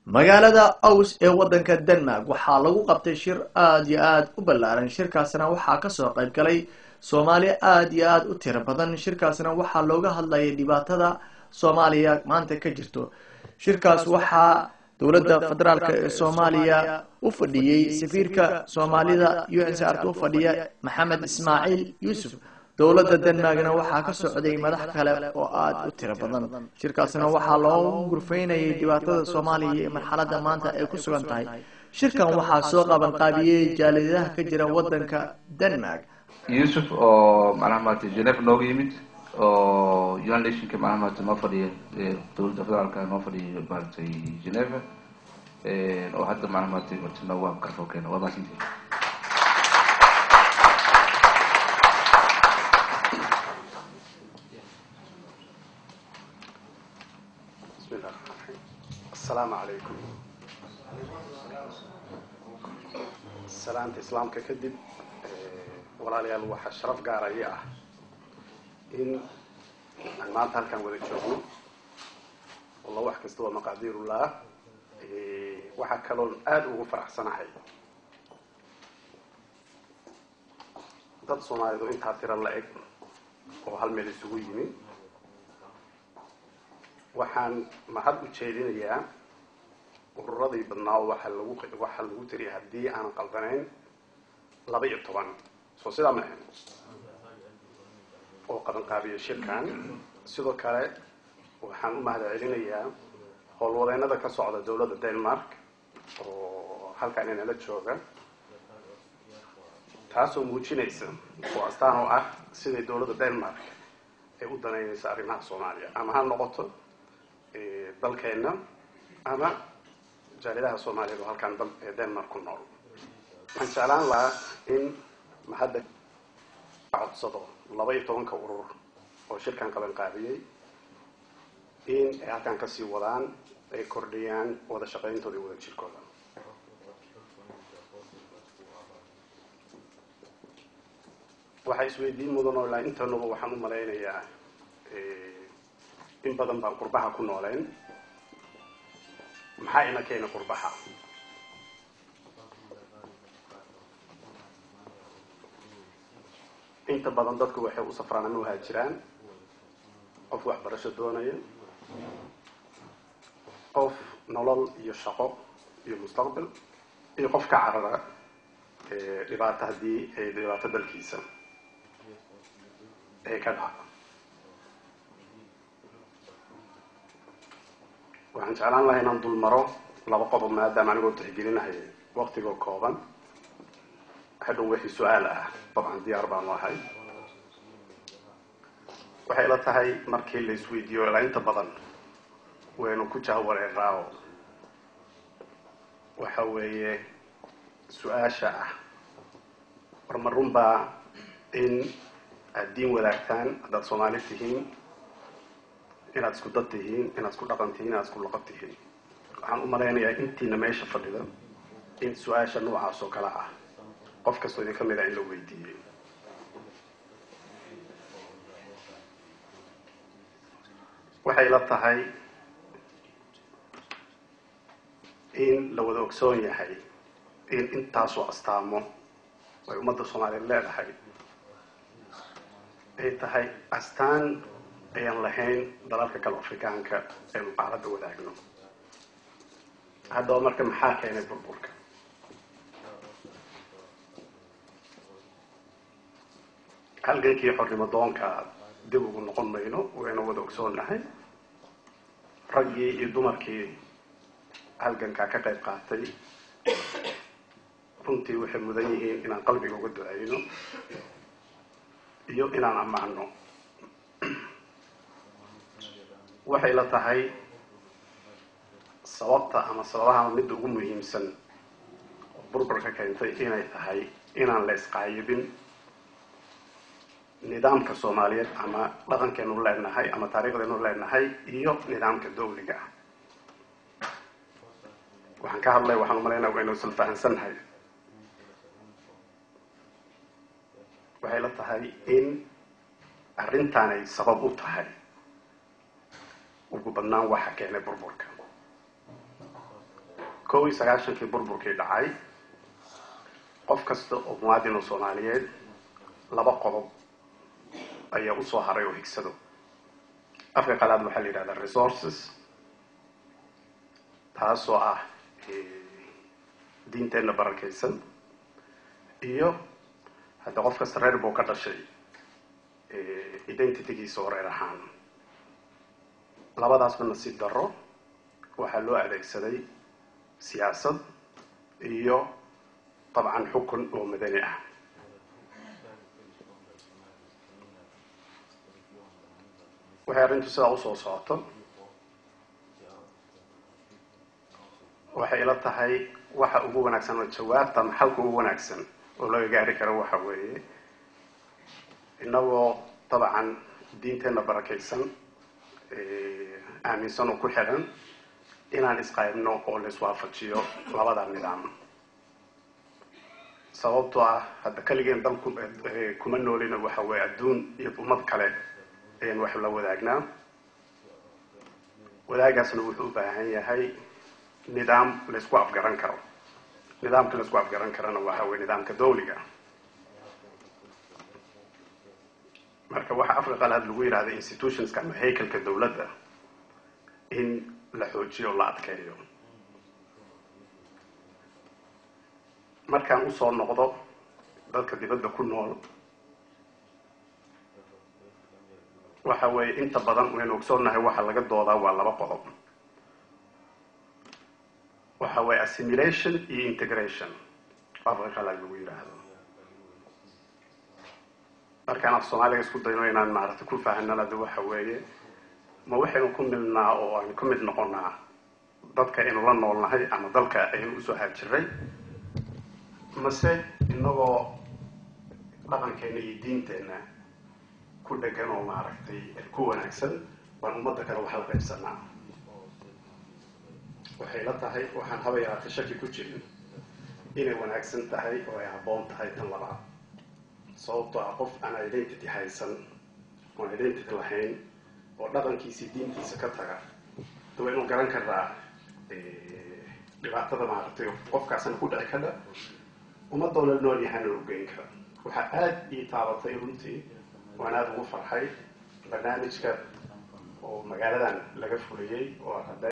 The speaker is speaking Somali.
Magaalada Aarhus ee waddanka Denmark waxaa lagu qabtay shir aada iyo aada u ballaaran. Shirkaasna waxaa kasoo qayb galay Soomaali aada iyo aada u tiro badan. Shirkaasna waxaa looga hadlayay dhibaatada Soomaaliya maanta ka jirto. Shirkaas waxaa dowladda federaalka ee Soomaaliya u fadhiyey safiirka Soomaalida UNHCR u fadhiya, Maxamed Ismaaciil Yuusuf. Dowladda Denmarkna waxaa ka socday madax kale oo aada u tiro badan. Shirkaasna waxaa loogu gurfaynayay dhibaatada Soomaaliya iyo marxaladda maanta ay ku sugan tahay. Shirkan waxaa soo qaban qaabiyey jaaliyadaha ka jira waddanka Denmark. Yuusuf oo macnaha maaragtay Geneva nooga yimid, oo United Nationka macnaha maaragtay noo fadhiya, dowladda federaalka noo fadhiya maaragtay Geneva, oo hadda macnaha maaragtay marti noogu microphone. Waa mahadsantihin. بسم الله الرحمن الرحيم. السلام عليكم. Salaanta Islaamka kadib, walaalayaal, waxaa sharaf gaar ii ah in aan maanta halkan wada joogno. Wallah, wax kasta waa maqaadiirullah. Waxaa kaloon aada ugu faraxsanahay dad Soomaaliyeed oo intaa tiro la eg oo hal meel isugu yimi. Waxaan mahad u jeedinayaa ururadii badnaa oo waxaa lagu tiriyay, haddii aanan qaldanayn, 12, soo sidaa ma ahayn, oo qaban qaabiya shirkan. Sidoo kale waxaan u mahad celinayaa howlwadeennada ka socda dowladda Denmark oo halkan inala jooga, taasoo muujinaysa oo astaan oo ah siday dowladda Denmark ay u danaynayso arrimaha Soomaaliya, ama ha noqoto dalkeenna ama jaaliyadaha Soomaaliyeed oo halkaan ee Denmark ku nool. Waxaan jeclaan lahaa in mahadda codsado 12-ka urur oo shirkan qaban qaabiyey in ay halkan kasii wadaan, ay kordhiyaan wada shaqayntooda iyo wada jirkooda. Waxaa isweydiin mudan oo ilaa intanuba waxaan u malaynayaa in badan baan qurbaha ku nooleen. Maxaa ina keena qurbaha? Inta badan dadku waxay u safraan ama uhaajiraan qof waxbarasho doonaya, qof nolol iyo shaqo iyo mustaqbal, iyo qof ka carara dhibaato haddii ay dhibaato dalkiisa ay ka dhacdo. Waxaan jeclaan lahaa inaan dul maro laba qodob, maadaama anigoo tixgelinahay waktigoo kooban. Hadhow wixii su-aal ah dabcan diyaar baanu ahay. Waxay ila tahay markii la isweydiiyo, ilaa inta badan waynu ku jahwareeraawo, waxa weeye su-aasha ah: war ma runbaa in aad diin wadaagtaan haddaad Soomaali tihiin, inaad isku dad tihiin, inaad isku dhaqan tihiin, inaad isku luqad tihiin? Waxaan u malaynayaa intiina meesha fadhida in su-aasha noocaas oo kale ah qof kastoo idin ka mid a in la weydiiyey. Waxay la tahay in la wada ogsoon yahay in intaasoo astaamo ay ummadda Soomaaliyeed leedahay ay tahay astaan ayaan lahayn dalalka kale Afrikaanka ee muqaaradda wadaagno. Haddaba marka maxaa keenay burburka? Halgankii xornimo doonka dib ugu noqon mayno, waynu wada ogsoonnahay raggii iyo dumarkii halgankaa ka qayb qaatay. Runtii waxay mudan yihiin inaan qalbiga uga duceyno iyo inaan ammaano. Waxay la tahay sababta ama sababaha midda ugu muhiimsan oo burburka keentay inay tahay inaan la isqaayibin nidaamka Soomaaliyeed ama dhaqankeenu leenahay ama taariikhdeenu leenahay iyo nidaamka dawliga ah. Waxaan ka hadlay, waxaan umalaynaya waynu isla fahansannahay. Waxay la tahay in arrintaanay sabab u tahay ugu badnaan waxa keenay burburka. 91-kii burburkii dhacay, qof kasta oo muwaadin oo Soomaaliyeed laba qodob ayaa usoo haray oo higsado. Afka qalaad waxaa la yidhahdaa resources, taasoo ah diinteenna barakaysan, iyo hadda qof kasta reer buu ka dhashay, identitygiisa oo reer ahaan. Labadaasba nasiib darro waxaa loo adeegsaday siyaasad iyo dabcan xukun oo madani ah. Waxay arrintu sidaa usoo socoto, waxay ila tahay waxa ugu wanaagsan oo jawaabta ama xalka ugu wanaagsan oo laga gaari karo waxa weeye, inagoo dabcan diinteenna barakaysan aaminsan oo ku xiran, inaan isqaybno oo la iswaafajiyo labada nidaam. Sababtoo ah hadda keligeen dal kuma noolina, waxa weeye adduun iyo ummad kale ayaan wax la wadaagnaa. Wadaagaasna wuxuu u baahan yahay nidaam laysku afgaran karo. Nidaamka laysku afgaran karana waxa weye nidaamka dawliga. Marka waxa afka qalaad lagu yidhahda institutionska ama haykalka dawladda in la xoojiyo o la adkeeyo. Markaan usoo noqdo dadka dibadda ku nool, waxa weeye inta badan waynu ogsoonnahay waxa laga doodaa waa laba qodob, waxa weeye assimilation iyo integration, afka qalaad lagu yidhaahdo. Markaan af Soomaaliga isku dayno inaan maaragtay ku fahanana, de waxa weeye ma waxaynu ku milnaa oo aynu ku mid noqonaa dadka aynu la noolnahay ama dalka aynu usoo haajiray, mase inagoo dhaqankeena iyo diinteenna ku dhegan oo maaragtay ku wanaagsan baan ummadda kale wax la qaybsanaa? Waxay la tahay waxaan haba yaraatay shaki ku jirin inay wanaagsan tahay oo ay habboon tahay tan labaad. Sababtoo ah qof aan identity haysan oon identity lahayn oo dhaqankiisii diintiisa ka taga, de waa inuu garan karaa dhibaatada maaragtay qofkaasna ku dhici kadha, ummaddoona nool yahaana u geyn kara. Waxaa aada ii taabatay runtii, waan aada ugu farxay barnaamijka oo magaaladan laga fuliyey oo hadda